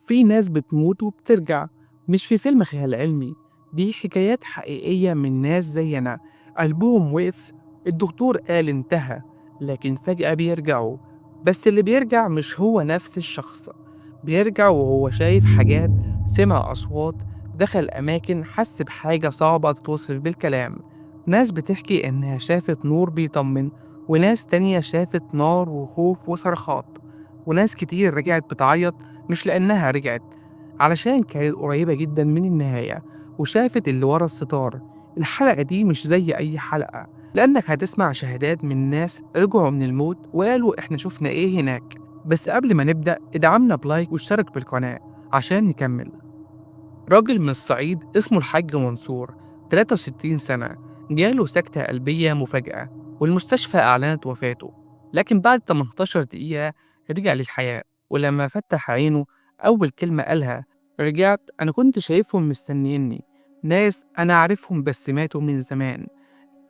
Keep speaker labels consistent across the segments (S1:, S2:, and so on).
S1: في ناس بتموت وبترجع، مش في فيلم خيال علمي، دي حكايات حقيقية من ناس زينا قلبهم وقف، الدكتور قال انتهى، لكن فجأة بيرجعوا. بس اللي بيرجع مش هو نفس الشخص، بيرجع وهو شايف حاجات، سمع أصوات، دخل أماكن، حس بحاجة صعبة تتوصف بالكلام. ناس بتحكي إنها شافت نور بيطمن، وناس تانية شافت نار وخوف وصرخات، وناس كتير رجعت بتعيط مش لأنها رجعت، علشان كانت قريبة جدا من النهاية وشافت اللي ورا الستار. الحلقة دي مش زي أي حلقة، لأنك هتسمع شهادات من ناس رجعوا من الموت وقالوا إحنا شفنا إيه هناك. بس قبل ما نبدأ ادعمنا ب like واشترك بالقناة عشان نكمل. راجل من الصعيد اسمه الحاج منصور، 63 سنة، جاله سكتة قلبية مفاجأة والمستشفى أعلنت وفاته، لكن بعد 18 دقيقة رجع للحياة. ولما فتح عينه أول كلمة قالها: رجعت، أنا كنت شايفهم مستنيني، ناس أنا عارفهم بس ماتوا من زمان.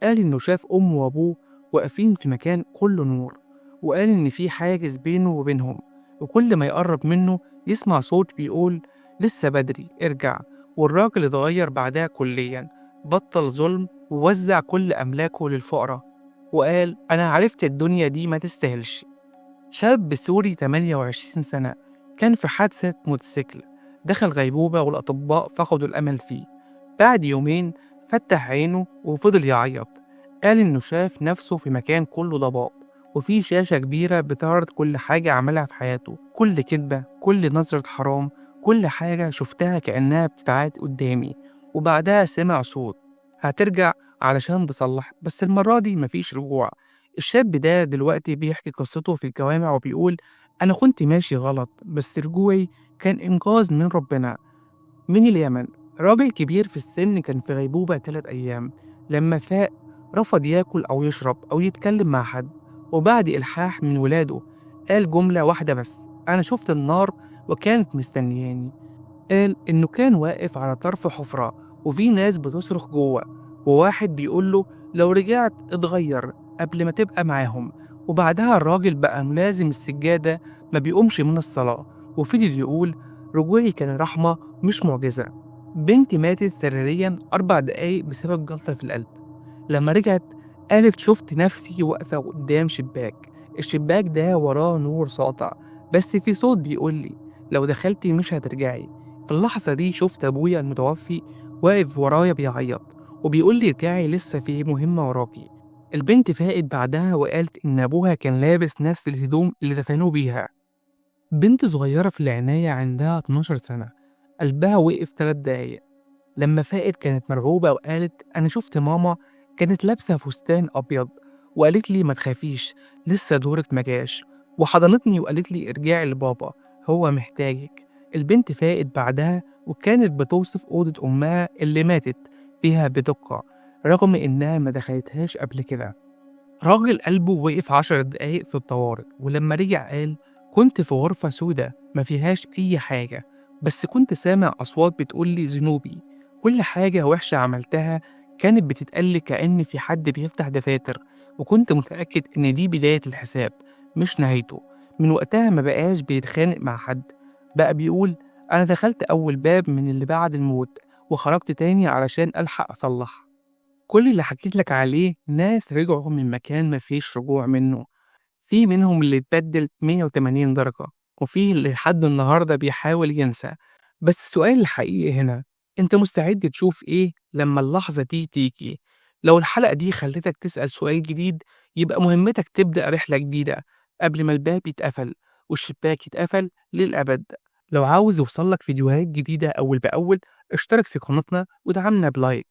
S1: قال إنه شاف أمه وأبوه واقفين في مكان كله نور، وقال إن في حاجز بينه وبينهم، وكل ما يقرب منه يسمع صوت بيقول لسه بدري ارجع. والراجل اتغير بعدها كليا، بطل ظلم ووزع كل أملاكه للفقراء، وقال أنا عرفت الدنيا دي ما تستاهلش. شاب سوري 28 سنة كان في حادثة موتوسيكل، دخل غيبوبة والأطباء فقدوا الأمل فيه. بعد يومين فتح عينه وفضل يعيط، قال إنه شاف نفسه في مكان كله ضباب، وفي شاشة كبيرة بتعرض كل حاجة عملها في حياته، كل كذبة، كل نظرة حرام، كل حاجة شفتها كأنها بتتعاد قدامي. وبعدها سمع صوت: هترجع علشان تصلح، بس المرة دي مفيش رجوع. الشاب ده دلوقتي بيحكي قصته في الجوامع وبيقول أنا كنت ماشي غلط، بس رجوعي كان إنقاذ من ربنا. من اليمن راجل كبير في السن كان في غيبوبة 3 أيام، لما فاق رفض ياكل أو يشرب أو يتكلم مع حد، وبعد إلحاح من ولاده قال جملة واحدة بس: أنا شفت النار وكانت مستنياني. قال إنه كان واقف على طرف حفرة وفي ناس بتصرخ جوه، وواحد بيقول له لو رجعت اتغير قبل ما تبقى معاهم. وبعدها الراجل بقى ملازم السجادة، ما بيقومش من الصلاة، وفضل يقول رجوعي كان رحمة مش معجزة. بنتي ماتت سريريا 4 دقايق بسبب جلطة في القلب. لما رجعت قالت شفت نفسي واقفة قدام شباك، الشباك ده وراه نور ساطع، بس في صوت بيقول لي لو دخلتي مش هترجعي. في اللحظة دي شفت أبويا المتوفي واقف ورايا بيعيط وبيقول لي ارجعي لسه في مهمة وراكي. البنت فاقت بعدها وقالت إن أبوها كان لابس نفس الهدوم اللي دفنوه بيها. بنت صغيرة في العناية عندها 12 سنة، قلبها وقف 3 دقايق. لما فاقت كانت مرعوبة وقالت أنا شفت ماما كانت لابسة فستان أبيض، وقالت لي ما تخافيش لسه دورك ما جاش، وحضنتني وقالت لي ارجعي لبابا هو محتاجك. البنت فاقت بعدها وكانت بتوصف أوضة أمها اللي ماتت فيها بدقة رغم إنها ما دخلتهاش قبل كده. راجل قلبه وقف 10 دقايق في الطوارئ، ولما رجع قال كنت في غرفة سودة ما فيهاش أي حاجة، بس كنت سامع أصوات بتقول لي ذنوبي، كل حاجة وحشة عملتها كانت بتتقال كأن في حد بيفتح دفاتر، وكنت متأكد إن دي بداية الحساب مش نهايته. من وقتها ما بقاش بيتخانق مع حد، بقى بيقول أنا دخلت أول باب من اللي بعد الموت وخرجت تاني علشان ألحق أصلح. كل اللي حكيت لك عليه ناس رجعوا من مكان ما فيش رجوع منه، في منهم اللي اتبدل 180 درجة، وفي اللي لحد النهاردة بيحاول ينسى. بس السؤال الحقيقي هنا، انت مستعد تشوف ايه لما اللحظة دي تيجي؟ لو الحلقة دي خلتك تسأل سؤال جديد، يبقى مهمتك تبدأ رحلة جديدة قبل ما الباب يتقفل والشباك يتقفل للأبد. لو عاوز يوصلك فيديوهات جديدة أول بأول، اشترك في قناتنا ودعمنا ب like.